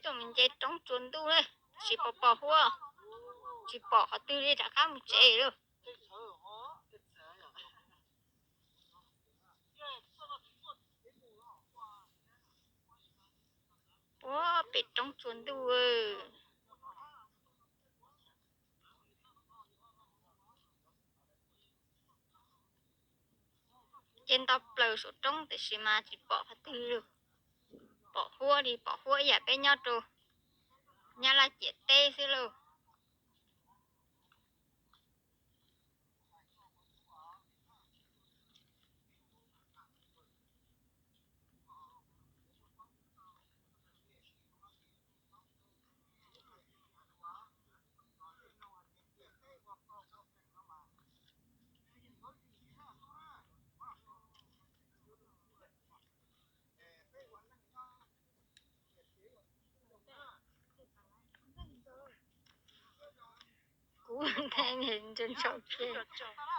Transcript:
Coj mus nce roob tsua ntuj li, tsis pom pom huab, tsis pom qhov twg li, rov qab mus tsev lawm. Puag pem roob tsua ntuj. Ces nto plaws saum roob tiam sis mas tsis pom qhov twg li. Pom huab li, pom huab ib yam peb nyob rau Nyab Laj ciam teb xwb lauj. Kuv ntshai kiag.